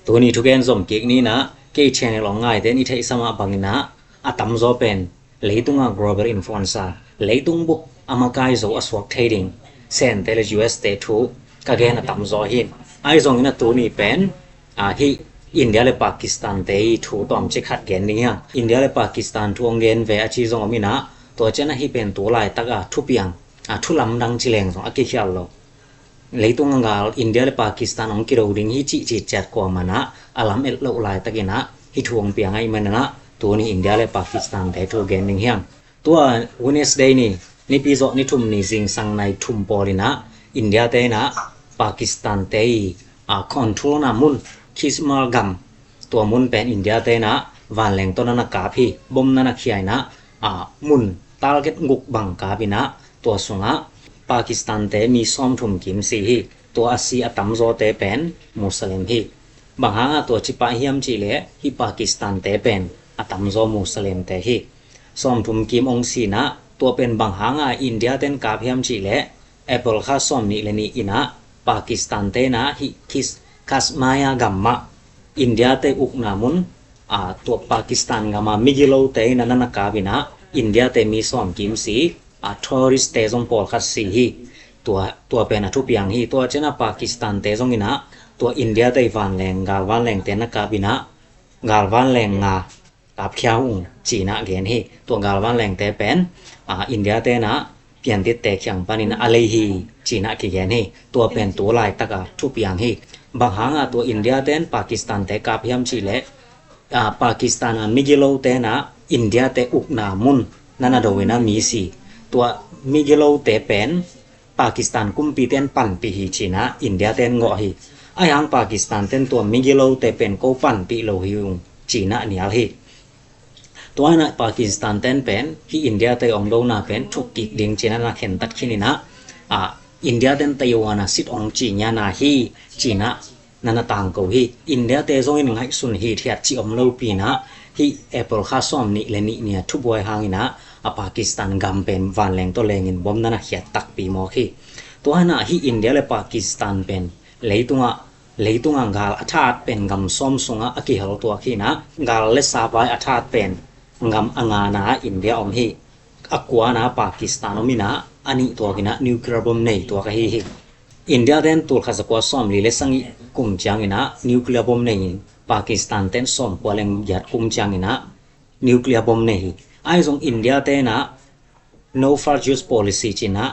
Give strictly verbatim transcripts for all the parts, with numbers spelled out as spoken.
Tuni thugen zom kik ni in ah, kei channel hong ngaite in i theihsa mah bangin ah, a tamzaw pen leitung a global influencer, leitung bup a makai zo a suak thei ding Sen te le U S te thu ka gen a tamzaw hi. Ahi zongin ah tuni pen, ah, hih India le Pakistan te i thu tawmcik khat gen ding hi hang. India le Pakistan thu hong gen ve a ci zong om in ah, tua ciang ah hih pen tu laitak a thupiang, ah, thu lamdang ci leng zong a kikhial lo. Leitung a gal India le Pakistan hong kido ding hi cih citciat kuamah in ah a lam et loh laitakin ah hih thu hong piang ahih manin ah tuni India le Pakistan te thu gen ding hi hang. Tua Wednesday ni, Nipi zawh ni thum ni zingsang nai thum pawl in ah India te in ah Pakistan te i, ah, control na mun Kishtwar gam, tua mun pen India te in ah vanleng tawh na na kap hi, bom na na khia in ah, ah, mun target guk bang kap in ah tua sungah Pakistan te mi sawmthum kim si hi. Tua a si a tamzawte pen Muslim hi. Bang hangah tua ci pah hiam cih leh hih Pakistan te pen a tamzaw Muslim te hi. Sawmthum kim hong si in ah tua pen bang hangah India ten kap hiam cih leh April kha sawmnih le nih in ah Pakistan te in ah hih Kis-, Kashmir gam mah India te ukna mun, ah, tua Pakistan gam a migilo te in ah na na kap in ah India te mi sawm kim si, ah, tourist te zong pawlkhat si hi. Tua, tua pen a thupiang hi. Tua ciang ah Pakistan te zong in ah tua India te vanleng, galvanleng te na kap in ah galvanleng nga kap khia ung ci in ah gen hi. Tua galvanleng te pen, ah, India te in ah piantit te kiang panin a lei hi ci in ah kigen hi. Tua pen tu laitak a thupiang hi. Bang hangah tua India ten Pakistan te kap hiam cih leh, ah, Pakistan a migilo te in ah India te ukna mun na na do in ah mi si. Tua migilo te pen Pakistan kumpi ten panpih hi ci in ah India ten gawh hi. Ahi hang Pakistan ten tua migilo te pen ko panpih lo hi ung ci in ah nial hi. Tua in ah Pakistan ten pen hih India te hong dona pen thuk kik ding ci in ah na khentat khin in ah, ah, India ten Taiwan a sit hong ci ngian a hi ci in ah na na tangko hi. India te zong in ngaihsun hithiat cih om lopi in ah hih April kha sawmnih le nih ni a thubuai hang in ah a Pakistan gam pen vanleng tawh lengin bom na na khiat takpi mawk hi. Tua in ah hih India le Pakistan pen leitung ah, leitung a gal a that pen gam sawm sungah a kihel tuak hi in ah gal le sa vai a that pen gam a ngana ah India om hi. A kuana ah Pakistan om in ah a nih tuak in ah nuclear bom nei tuak ahi hi. India ten tul khat za kua sawmli le sagih kum ciang in ah nuclear bom nei in Pakistan ten sawmkua le giat kum ciang in ah nuclear bom nei hi. Ahi zong India te in ah no first use policy ci in ah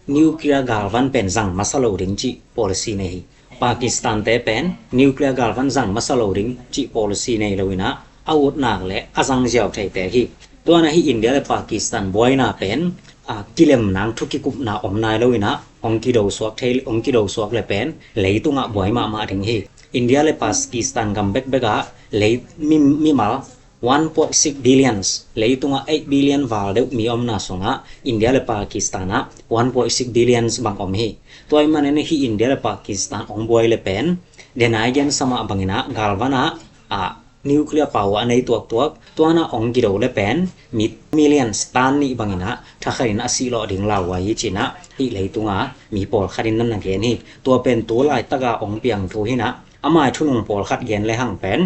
nuclear galvan pen zang masa lo ding cih policy nei hi. Pakistan te pen nuclear galvan zang masa lo ding cih policy nei lo in ah a ut nak le a zang ziau thei tek hi. Tua in ah hih India le Pakistan buaina pen, ah, kilem nang thu kikupna om nai lo in ah hong kido suak thei, hong kido suak le pen leitung ah buai mahmah ding hi. India le Pakistan gam bekbek ah lei mi, mimal one point six billions, leitung ah eight billion val deuh mi omna sungah India le Pakistan ah one point six billions bang om hi. Tua ahih manin hih India le Pakistan hong buai le pen, den a i gensa mah bangin ah galvan ah, ah, nuclear power a nei tuaktuak, tua in ah hong kido le pen mi millions tan nih bangin ah thakhat in a sih lawh ding lauhuai hi ci in ah hih leitung a mi pawlkhat in na na gen hi. Tua pen tu laitak a hong piang thu hi in ah, a mai thunung pawlkhat gen le hang pen,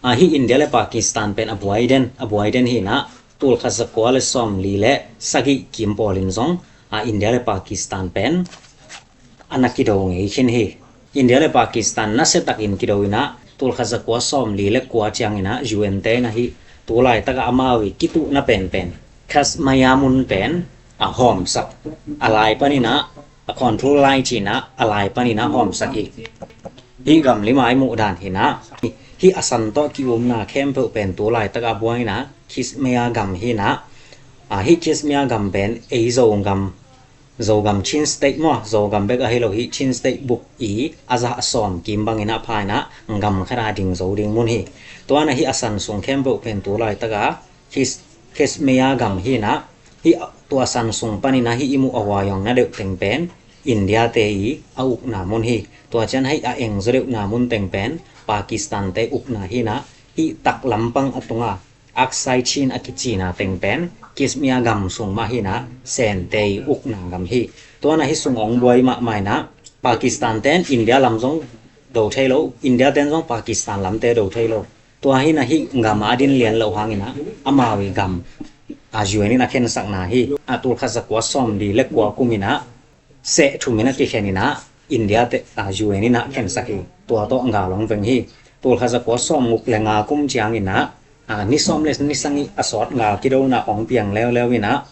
ah, hih India le Pakistan pen a buai den, a buai den hi in ah, tul khat za kua le sawmli le sagih kim pawl in zong, ah, India le Pakistan pen a na kido ngei khin hi. India le Pakistan nasia takin kido in ah, tul khat za kua sawmli le kua ciang in ah U N te in ah hih tu laitak a amau i kituhna penpen Kashmir mun pen a hawmsak, a lai pan in ah, a control line ci in ah a lai pan in ah hawmsak hi. Hih gam lim a i muh dan hi in ah, hih a san tawh ki-umna khempeuh pen tu laitak a buai in ah Kashmir gam hi in ah, ah, hih Kashmir gam pen ei Zogam, Zogam Chin State maw, Zogam bek ahi lo, hih Chin State bup i a za a sawm kim bangin ah pha in ah gam khat a ding zo ding mun hi. Tua in ah hih a san sung khempeuh pen tu laitak a Kis-, Kashmir gam hi in ah, hih tua san sung pan in ah hih i muh a huaihawng na deuh teng pen India te i a ukna mun hi. Tua ciang hih a eng zaw deuhna mun teng pen Pakistan te ukna hi in ah, hih tak lampang a tung a Aksai Chin a kicina teng pen Kashmir gam sung mah hi in ah, Sen te i ukna gam hi. Tua in ah hih sung hong buai mahmah in ah Pakistan ten India lam zong do thei lo, India ten zong Pakistan lamte do thei lo. Tua hi na hih gam a din lian lo hangin ah amau i gam a U N in a khensakna hi. A tulkhat zakua sawmli le kua kum in ah seh thum in a kikhen in ah India te a U N in a khensak hi. Tua tawh gal hong veng hi. Tulkhat zakua sawmguk le nga kum ciangin ah ni sawm le ni sagih a sawt gal kidona hong piang leuleu in ah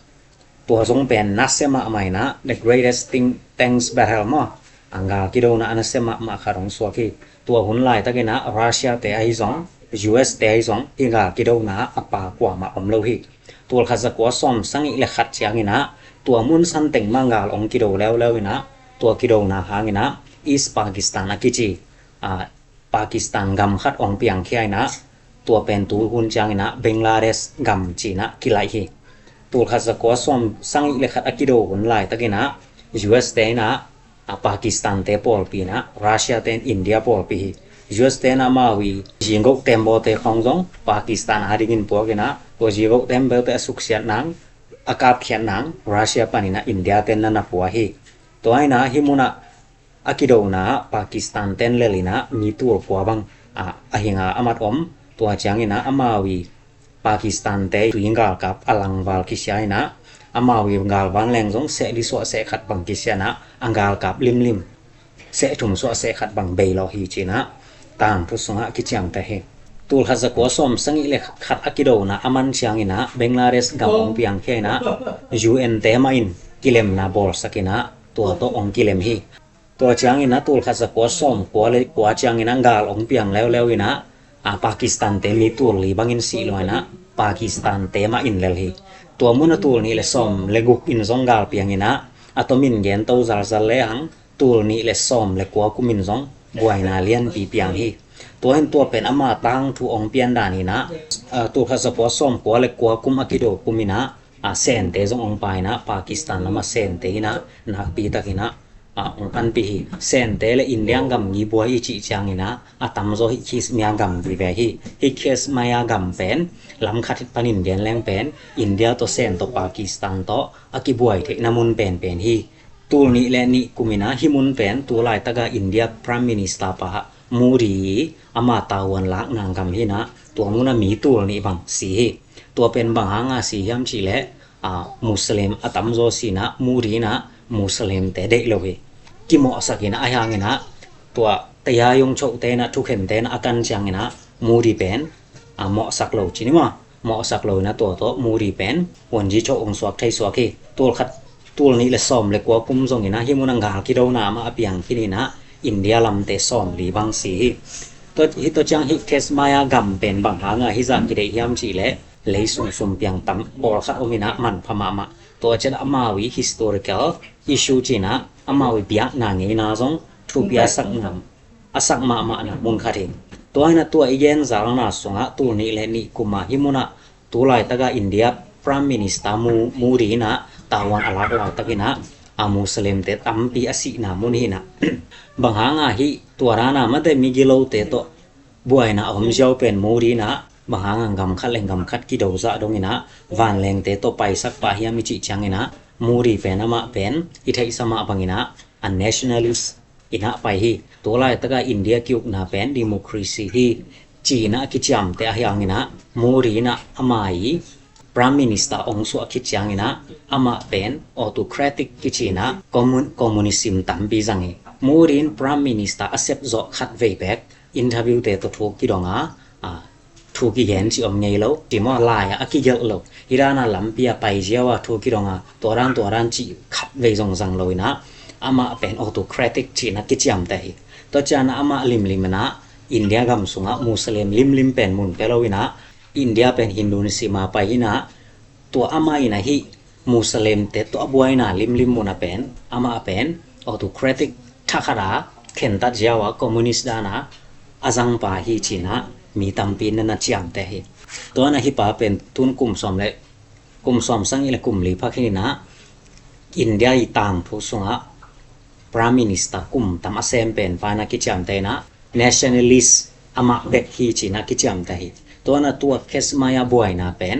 tua zong pen nasia mahmah in ah the greatest thing, tanks battle maw, a gal kidona a nasia mahmah khat hong suak hi. Tua hun laitakin ah Russia te ahi zong, U S te ahi zong hih gal kidona a pa kuamah om lo hi. Tulkhat zakua sawm sagih le khat ciangin ah tua mun santeng mah gal hong kido leuleu in ah tua kidona hangin ah East Pakistan a kici a Pakistan gam khat hong piangkhia in ah tua pen tu hun ciangin ah Bangladesh gam ci-in ah kilaih hi. Tulkhat zakua sawm sagih le khat a kido hun laitakin ah U S te in ah a Pakistan te pawlpi in ah Russia te in India pawlpi hi. U S te in ah amau i zigoh tembaw te khawng zong Pakistan a dingin puak in ah tua zigoh tembaw te a suksiat nang, a kapkhiat nang Russia panin ah India ten na na pua hi. Tua in ah hih mun ah a kidona ah Pakistan ten lel in ah mi tul kua bang a, a hi nga a mat om. Tua ciangin ah amau i Pakistan te tui galkap a langval kisia in ah amau i galvan leng zong seh li suah seh khat bang kisia in ah a galkap limlim seh thum suah seh khat bang bei lawh hi ci-in ah tangthu sungah kiciamteh hi. Tulkhat zakua sawm sagih le khat a kidona a man ciangin ah Bangladesh gam hong piangkhia in ah U N te mah in kilemna bawlsak in ah tua tawh hong kilem hi. Tua ciangin ah tulkhat zakua sawmkua le kua ciangin ah gal hong piang leuleu in ah a Pakistan te mi tul li bangin sih lua in ah Pakistan te mah in lel hi. Tua mun a tul nih le sawm le guk in zong gal piang in ah a tomin gen to zalzal le hang tul nih le sawm le kua kum in zong buaina lianpi piang hi. Tua in tua pen ama tangthu hong pian dan in ah a tulkhat zakua sawmkua le kua kum a kido kum in ah a Sente zong hong pai in ah Pakistan lam a Sente in ah nakpi takin ah a hong panpih hi. Sente le India gam ngi buai i cih ciangin ah a tamzaw hih Kismaya gam vive hi. Hih Kismaya gam pen lam khat hih panin gen leng pen India tawh Sen tawh Pakistan tawh a kibuai theihna mun penpen hi. Tul nih le nih kum in ah hih mun pen tu laitaka India Prime Minister pa Modi i ama tavuan lakna gam hi in ah tua mun a mi tul nih bang si hi. Tua pen bang hanga si hiam cih leh a Muslim a tamzaw si in ah Modi in ah Muslim te deih lo hi. Kimawhsak in ah a hiang in ah tua tayayong choh te in ah thukhen te in ah a kan ciangin ah Modi pen a mawhsak lo ci ni maw. Mawhsak lo in ah tua tawh Modi pen wanji choh hong suak thei suak hi. Tul khat tul nih le sawm le kua kum zong in ah hih mun a gal kidona mah a piang khin in ah India lamte sawmli bang si hi. Tua hih tua ciang hih Kismaya gam pen bang hanga hih zah kideih hiam cih leh lei sungsum piang tam pawlkhat om in ah manpha mahmah. Tua ciang amau i historical issue ci in ah amau i biakna ngeina zong thupi a sak ngam a sak mahmahna mun khat hi. Tua hi in ah tua i genzalna sungah tul nih le nih kum a hih mun ah tu laitaka India Prime Minister Modi in ah tavuan a lak laitak in ah a Muslim te tampi a sihna mun hi in ah bang hanga hih tua dana mate migilote tawh buaina a om ziau pen Modi in ah bang hanga gam khat le gam khat kido zah dong in ah vanlengte tawh paisak pah hiam i cih ciangin ah Modi pen amah pen i theihsa mah bangin ah a nationalist in ah pai hi. Tu laitaka India kiukna pen democracy hi ci in ah kiciamteh a hiang in ah Modi in ah ama i Prime Minister hong suah khit ciangin ah amah pen autocratic kici in ah commun- communism tampi zang hi. Modi in Prime Minister a sep zawh khat vei bek interview te tawh thu kidong a, a thu kigen ci om ngei lo, ci maw, lai a kigelh lo. Hih dana lampi a pai ziau a thu kidong a tua dan tua dan ci khat vei zong zang lo in ah amah pen autocratic ci in ah kiciamteh hi. Tua ciang ah amah limlim in ah India gam sungah Muslim limlim pen mun pia lo in ah India pen Hindu nisima pai in ah tua amah in ah hih Muslim te tawh a buaina limlim mun a pen amah pen autocratic thakhat a khentat ziau a communist dana a zangpa hi ci in ah mi tampi na na ciamteh hi. Tua na hih pa pen tun kum sawm le kum sawm sagih le kum li phak hi in ah India i tangthu sungah Prime Minister kum tam a sem pen pa na kiciamteh in ah nationalist amah bek hi ci in ah kiciamteh hi. Tua na tua Kismaya buaina pen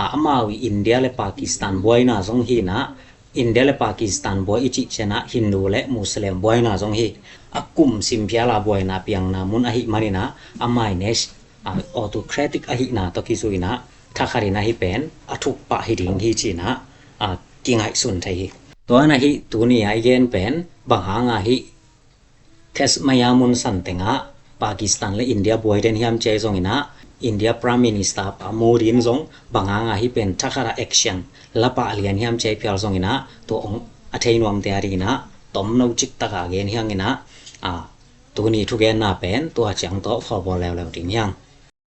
a amau i India le Pakistan buaina zong hi in ah India le Pakistan buai i cih ciangin ah Hindu le Muslim buaina zong hi. A kum sim phial a buaina piangna mun ahih manin ah a minus, a autocratic ahihna tawh kizui in ah thakhat in ah hih pen a thuk pah hi ding hi ci-in ah, a kingaihsun thei hi. Tua ahih manin ah hih tuni a i gen pen bang hang a hih Kashmir mun san tengah Pakistan le India buai den hiam ci-a zongin ah, India Prime Minister pa Modi in zong bang hang a hih pen thakhat a action la pah lian hiam ci-a phial zongin ah, tua hong a thei nuamte a dingin ah tomno cik takin gen hi hangin ah, a, tuni thugenna pen tua ciang tawh khawlbawl leuleu ding hi hang.